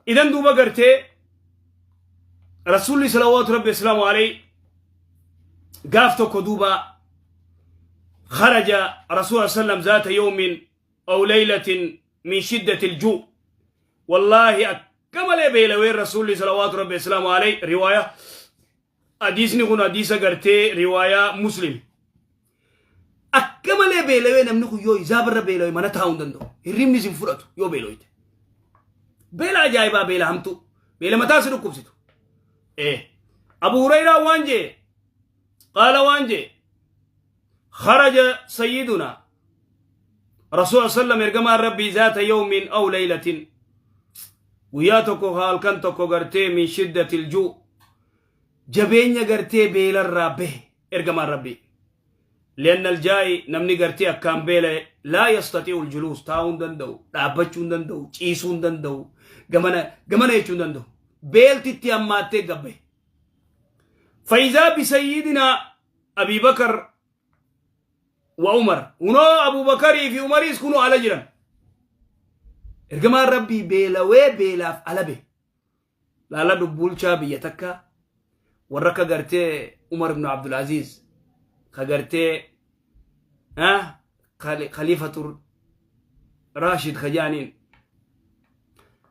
Idan duuba gartee Rasuulli salawaatu rabbi islaamu alayhi gaaf tokko duuba kharaja rasuul sallam zaata yawmin aw laylatin min shiddati aljuu wallaahi akka malee beelawee rasuulli salawaatu rabbi islaamu alayhi riwaaya hadiisni kun hadiisa gartee riwaayaa muslim akka malee beelawee namni kun yoo izaabarra beelawe mana taa'uu hin danda'u hirribni isin fudhatu yoo beelawite beela ajaa'ibaa beela hamtuu beela mataa si dhukkubsitu ee abu hurayraa waan jee qaala waan jee kharaja sayyiduna rasuul sallam ergamaan rabbii zaata yawmin aw laylatin guyyaa tokko halkan tokko gartee min shiddatil juu jabeenya gartee beelarraa bahe ergamaan rabbii lianna aljaa'i namni gartee akkaan beela'e laa yastati'u aljuluus taa'uu hin danda'u dhaabbachuu hin danda'u ciisuu hin danda'u gamana gamana jechuu hin danda'u beeltitti hammaattee gabbahe fayizaa bisayyidinaa abii bakar wa umar kunoo abubakarii fi umariis kunoo ala jiran ergamaan rabbii beelawee beelaaf ala bahe Laaladhu bulchaa biyya takka warra akka gartee Umar ibn Abdulaziz ka gartee khaliifatu Raashid ka jaaniin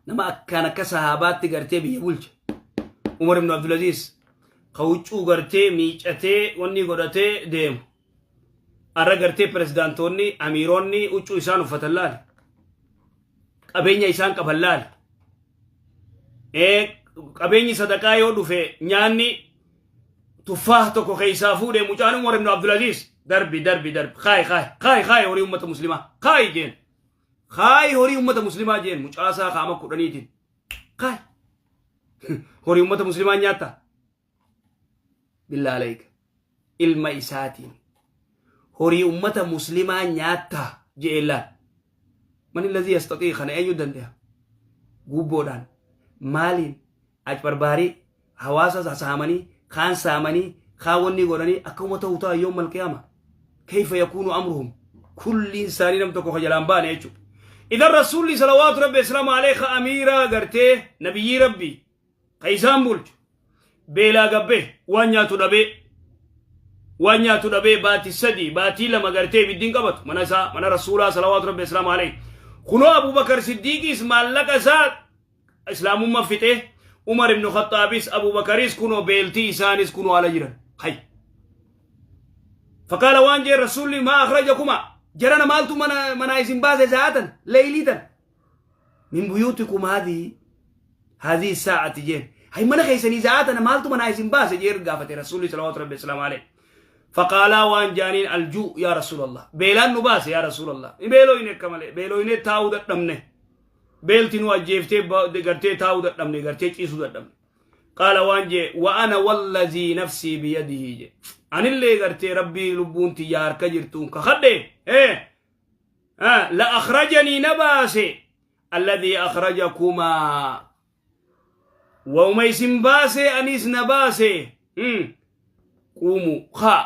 nama akkaan akka sahaabaatti gartee biyya bulche Umar ibn Abdulaziz ka huccuu gartee miicatee wanni godhatee deemu arra gartee pirezidaantoonni amiironni huccuu isaan uffatan laali qabeenya isaan qaban laali Qabeenyi sadaqaa yoo dhufe nyaanni tuffaah tokko keessaa fuudhe mucaan Umar ibn Abdulaziz darbi darbi darbi kaayi kaayi kaayi kaayi horii ummata muslimaa kaayi jeen kaayi horii ummata muslimaa jeen mucaasaa kaama kudhaniitiin kaayi horii ummata muslimaa nyaatta billaa alayka ilma isaatiin horii ummata muslimaa nyaattaa je'een laal man illazii yastaxii kana eenyu dande'a guubboodhaan maaliin acbarbaarii hawaasa saamanii kaan saamanii kaan wanni godhanii akkuma ta'u ta'a yoom malqiyaama kayfa yakuunu amruhum kulliin isaanii nam tokko ka jalaan baane jechuudha idan rasuulli salawaatu rabbi islaamu alayka amiiraa gartee nabiyyii rabbii ka isaan bulchu beelaa gabbee waan nyaatu dhabee waan nyaatu dhabee baatii sadii baatii lama gartee ibiddiin qabatu mana isaa mana rasuulaa salawaatu rabbi islaamu alayhi kunoo abubakar siddiiqiis maallaqa isaa islaamummaa fixee umar ibnu khaxaabis abubakaris kunoo beeltii isaanis kunoo ala jiran hay faqaala waan jee rasuulli maa akhrajakuma jarana maaltu mana manaa isin baase sa'atan leeyliitan min buyuutikum haadhihi haadhihi saa'ati jeen hay mana keessanii sa'aa tana maaltu manaa isin baase jee gaafate rasuulli salawaatu rabbi islaamu alayhi faqaalaa waan jaaniin aljuu yaa rasuulallah beelaan nu baase yaa rasuulallah beelooyne akka malee beelooyne taa'uu dadhabne beelti nu ajjeeftee gartee taa'uu dadhabne gartee ciisuu dadhabne qaala waan jee wa ana wallazii nafsii biyadihi jee anillee gartee rabbii lubbuun tiyya harka jirtuun kakadhe ee la akhrajanii na baase alladhii akhrajakumaa wauma isin baase anis na baase quumu kaa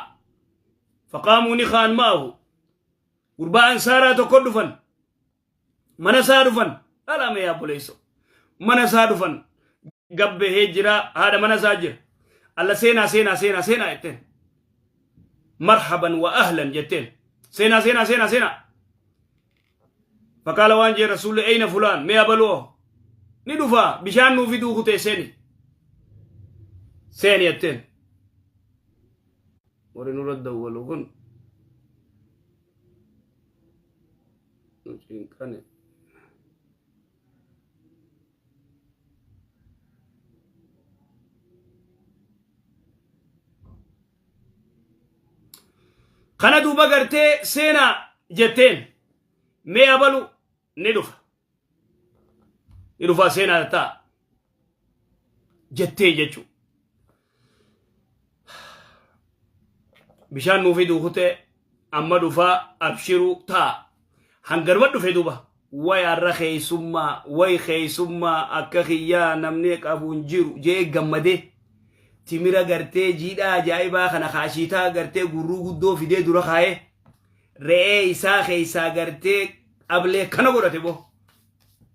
faqaamuu ni kaan ma'ahu gurbaa ansaaraa tokko dhufan mana isaa dhufan dhalame yaa obboleesso mana isaa dhufan gabbahee jira haadha mana isaa jira alla seenaa seenaa seenaa seenaa jetteen marhaban wa ahlan jetteen seenaa seenaa seenaa seenaa faqaala waan jee rasuulli eyna fulaan mee abaloo ni dhufaa bishaan nuu fiduu kutee seeni seeni jetteen warri nurra dawwalu kun nu cinqane Kana duuba gartee seenaa jetteen mee abalu ni dhufa. Ni dhufa seenaa ta'a jettee jechuudha. Bishaan nuu fiduu kutee amma dhufaa abshiruu ta'a. Hanganuma dhufe duuba way har'a keessummaa way keessummaa akka kiyyaa namni qabu hin jiru jee gammadee timira gartee jiidhaa ajaa'ibaa kana kaashiitaa gartee gurruu guddoo fidee dura kaa'ee re'ee isaa keessaa gartee qablee kana godhate boo.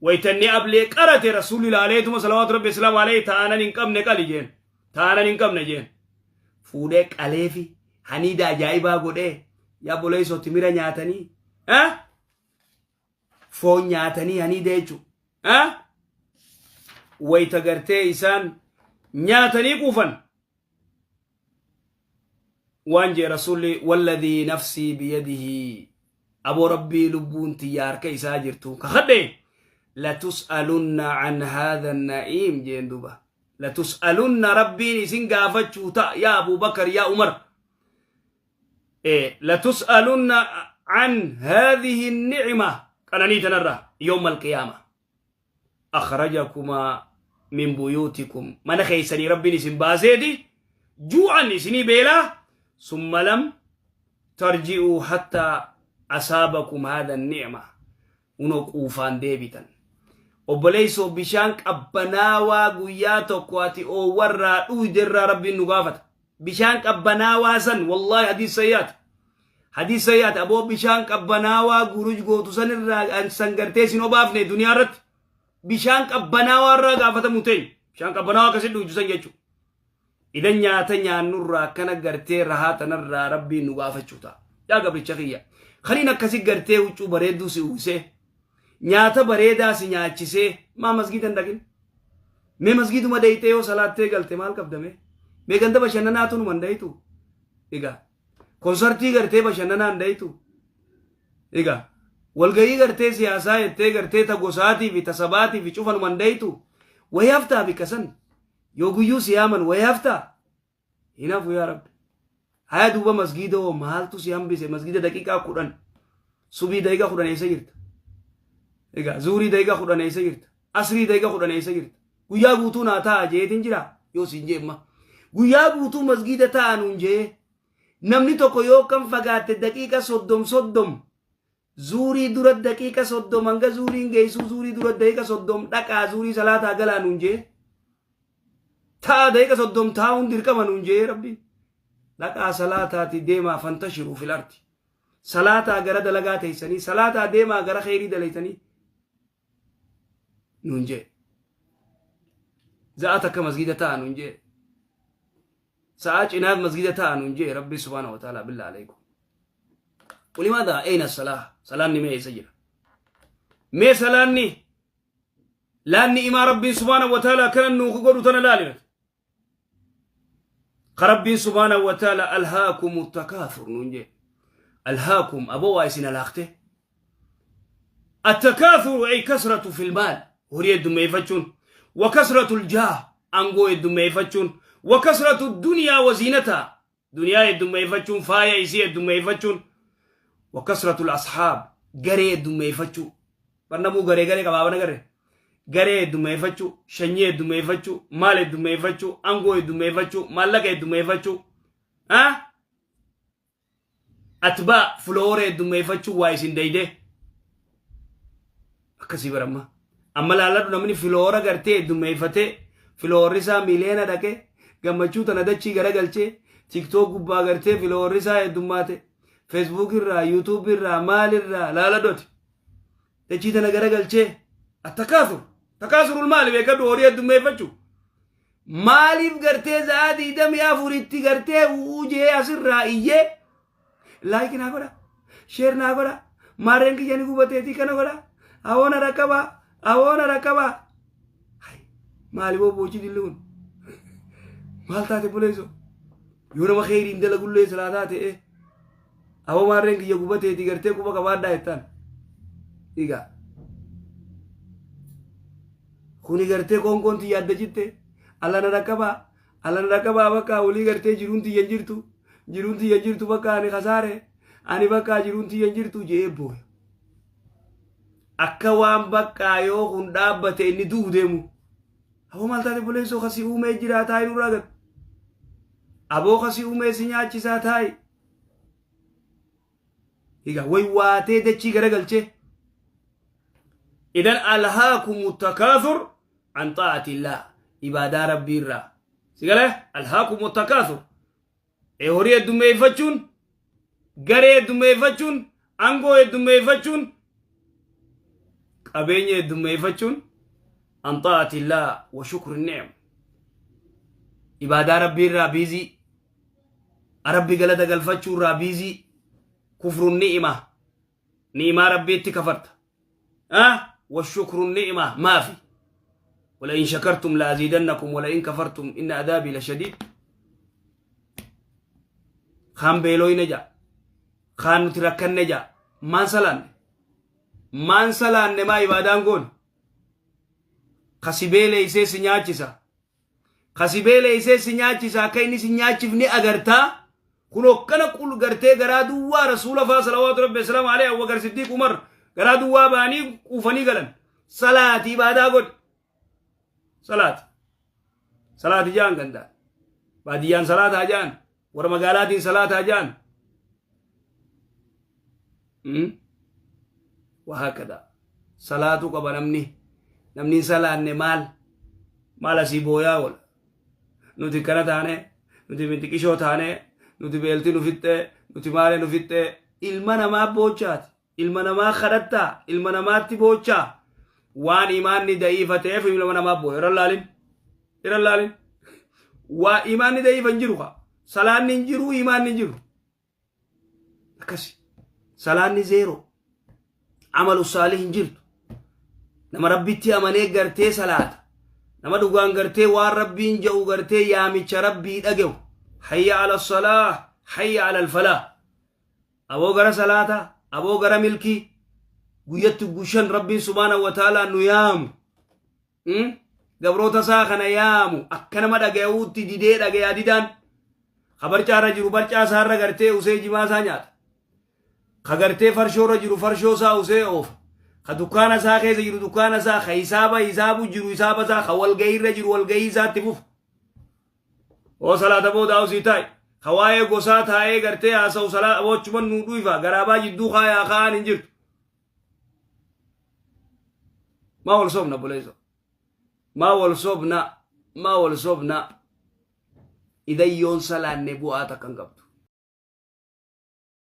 Waytanni ablee qarate rasuulli ilaaleetuma salawaatu rabbi islaamu alayhi ta'anan hin qabne qali jeen. Ta'anan hin qabne jeen. Fuudhee qaleefi haniida ajaa'ibaa godhee yaa boleessoo timira nyaatanii foon nyaatanii haniida jechuudha. Wayta gartee isaan nyaatanii quufan waan jee rasuulli walladhii nafsii biyadihi aboo rabbii lubbuun tiyya harka isaa jirtu kakadhe latus'alunna an haadha na'iim jeen duba latus'alunna rabbiin isin gaafachuu ta'a yaa abubakar yaa umar latus'alunna an haadhihi ni'ima qananii tanarra yawma alqiyaama akhrajakumaa min buyuutikum mana keessanii rabbiin isin baaseeti juu'an isinii beelaa summa lam tarji'uu hattaa asaabakum haadha ni'ma unoo quufaan deebitan obboleessoo bishaan qabbanaawaa guyyaa tokko ati oowwarraa dhuuyderraa rabbiin nu gaafata bishaan qabbanaawaa san wallaahi hadiis sayyaati hadiis sayyaati aboo bishaan qabbanaawaa guruj gootu san irraa san gartee isin obaafne duniyaa irratti bishaan qabbanaawaa irraa gaafatamu teenya bishaan qabbanaawaa akkasi dhuuju san jechuudha idan nyaata nyaannurraa akkana gartee rahaa tanarraa rabbiin nu gaafachuu ta'a yaa gabricha kiyya kaniin akkasi gartee huccuu bareedduu si uwwisee nyaata bareedaa si nyaachisee maa masgiida hin dhaqin Mee masgiiduma deeytee yoo salaattee galte maal qabda mee? Mee ganda bashannanaa tunuma hin deeytu? Egaa konsartii gartee bashannanaa hin deeytu? Egaa walgahii gartee siyaasaa jettee gartee ta gosaatii fi ta sabaatii fi cufanuma hin deeytu? Wayii haftaa bikka san? Yoo guyyuu siyaaman wayii haftaa? Hin hafu yaa rabbi. Haya duuba masgiida hoo maaltu si hambise masgiida daqiiqaa 10 subii daqiiqaa 10 eessa jirta? Egaa zuurii daqiiqaa 10 eessa jirta? Asrii daqiiqaa 10 eessa jirta? Guyyaa guutuu naa taa'a jeetiin jira yoo siin jeemma. Guyyaa guutuu masgiida taa'a nuun jee namni tokko yoo kan fagaatte daqiiqa 30 30 zuurii dura daqiiqa 30 hanga zuuriin geessuu zuurii dura daqiiqa 30 dhaqaa zuurii salaataa galaa nuun jee. Ta'a daqiiqa 30 taa'uun dirqama nuun jee rabbiin. Dhaqaa salaataati deemaa fantashiru fil ardi. Salaataa gara dalagaa teessanii salaataa deemaa gara kheyrii dalaysanii nuun jee. Za'a takka masgiida ta'a nuun jee. Sa'aa cinaaf masgiida ta'a nuun jee rabbi subhaanahu wa ta'ala billaa alaykum. Walimaadha ayna salaa salaanni mee eessa jira? Mee salaanni Laan ni'imaa Rabbiin subhaanahu wa ta'ala akkana nuu godhu tana laali. Ka Rabbiin subhaanahu wa ta'ala alhaakumu takaasur nuun jee. Alhaakum aboo waa isin alaaqte. Attakaasuru ay kasratu fil maal horii heddummeeffachuun wa kasratu aljaah aangoo heddummeeffachuun wa kasratu duniyaa wa ziinataa duniyaa heddummeeffachuun faaya isii heddummeeffachuun wa kasratul ashaab garee heddummeeffachuu barnamuu garee garee qabaa bana garee garee heddummeeffachuu shanyii heddummeeffachuu maal heddummeeffachuu angoo heddummeeffachuu maallaqa heddummeeffachuu ah atbaa fuloora heddummeeffachuu waa isin dayde akkasii baramma amma laaladhu namni filoora gartee heddummeeffatee filoorri isaa miliyoona dhaqe gammachuu tana dachii garagalchee tiktook gubbaa gartee filoorri isaa heddummaate feesbuuk irraa yuutuub irraa maal irraa laaladhu ati dachii tana garagalchee attakaasur takaasurul maali beekadhu horii heddummeeffachuu maaliif gartee za'aa 24tti gartee u'uu jee asirraa iyyee Like naa godha. Share naa godha. Maarreen kiyya ni gubateetii kana godha. Awoona rakkabaa. Awoona rakkabaa. Hay, Maali boo boochi dilli kun? Maal taate buleessoo? Yoo nama kheyriin dalagullee silaa taate ee. Awoo maarreen kiyya gubateetii gartee quba qabaadhaa jettaan. Egaa. Kuni gartee qoonqoon tiyya adda citte. Alla na rakkabaa. Alla na rakkabaa bakka olii gartee jiruun tiyya hin jirtu. Jiruun tiyya hin jirtu bakka ani kasaare. Ani bakka jiruun tiyya hin jirtu je'ee booya. Akka waan bakka yoo kun dhaabbate inni du'u deemu. Aboo maal taate buleessoo kasii uumee jiraa taa'i nurraa gad. Aboo kasii uumee si nyaachisaa taa'i. Egaa waywaatee dachii garagalchee. Idan alhaakumu takaasur an xaa'atillah ibaadaa rabbii irraa. Si galee alhaakumu takaasur. Ee horii heddummeeffachuun garee heddummeeffachuun aangoo heddummeeffachuun Qabeenya heddummeeffachuun an xaa'atillaa wa shukri ni'am. Ibaadaa Rabbii irraa biizii, Rabbi galata galfachuu irraa biizii, kufrun ni'ima, ni'imaa Rabbiitti kafarta. Ah, wa shukru ni'ima maafi. Wala in shakartum la aziidannakum wala in kafartum inna adaabii la shadiid. Kaan beelooyne ja'a. Kaan nuti rakkanne ja'a. Maan salaanne? Maan salaanne maa ibaadaan goone? Ka si beeleeysee si nyaachisa. Ka si beeleeysee si nyaachisa akka inni si nyaachifne agartaa. Kun hokkana qul gartee garaa duwwaa rasuula faa salawaatu rabbi wasalaamu alayhi Abubakar Siddiq Umar garaa duwwaa ba'anii quufanii galan. Salaati ibaadaa godhi. Salaati. Salaati ja'an gandaan. Baadiyyaan salaataa ja'an. Warra magaalaatiin salaataa ja'an. Wahaakada. Salaatuu qaba namni. Namni hin salaanne maal? Maal asii booyaa oola? Nuti kana taane, nuti minxiqishoo taane, nuti beelti nu fixxee, nuti maalee nu fixxee. Ilma namaa boochaati. Ilma namaa kadhattaa. Ilma namaatti boochaa. Waan imaanni da'iifa ta'eef ilma namaa booya. Irra laalin. Irra laalin. Waa imaanni da'iifa hin jiru kaa. Salaanni hin jiru, imaanni hin jiru. Akkasi. Salaanni zeeroo. Amalu saalih hin jirtu. Nama Rabbitti amanee gartee salaata. Nama dhugaan gartee waan Rabbiin ja'u gartee yaamicha Rabbii dhagahu. Hayya ala salaah, hayya ala alfalaah. Aboo gara salaataa, aboo gara milkii. Guyyatti gushan Rabbiin subhaanahu wa ta'aalaa nu yaamu. Gabroota isaa kana yaamu akka nama dhagayuutti didee dhagayaa didaan. Ka barcaa irra jiru barcaa isaa irra gartee usee jimaa isaa nyaata. Ka gartee farshoo irra jiru farshoo isaa usee oofa. Ka dukkaana isaa keessa jiru dukkaana isaa, ka hisaaba hisaabu jiru hisaaba isaa, ka walgahii irra jiru walgahii isaatti fufa. Oo salaata booda usii taa'i. Ka waa'ee gosaa taa'ee gartee haasa'u salaa wachuman nuu dhuifa garaabaa jidduu kaayaa kaa'an hin jirtu. Maa wal sobna obboleessa? Maa wal sobna? Maa wal sobna? Idan yoon salaanne bu'aa takka hin qabdu.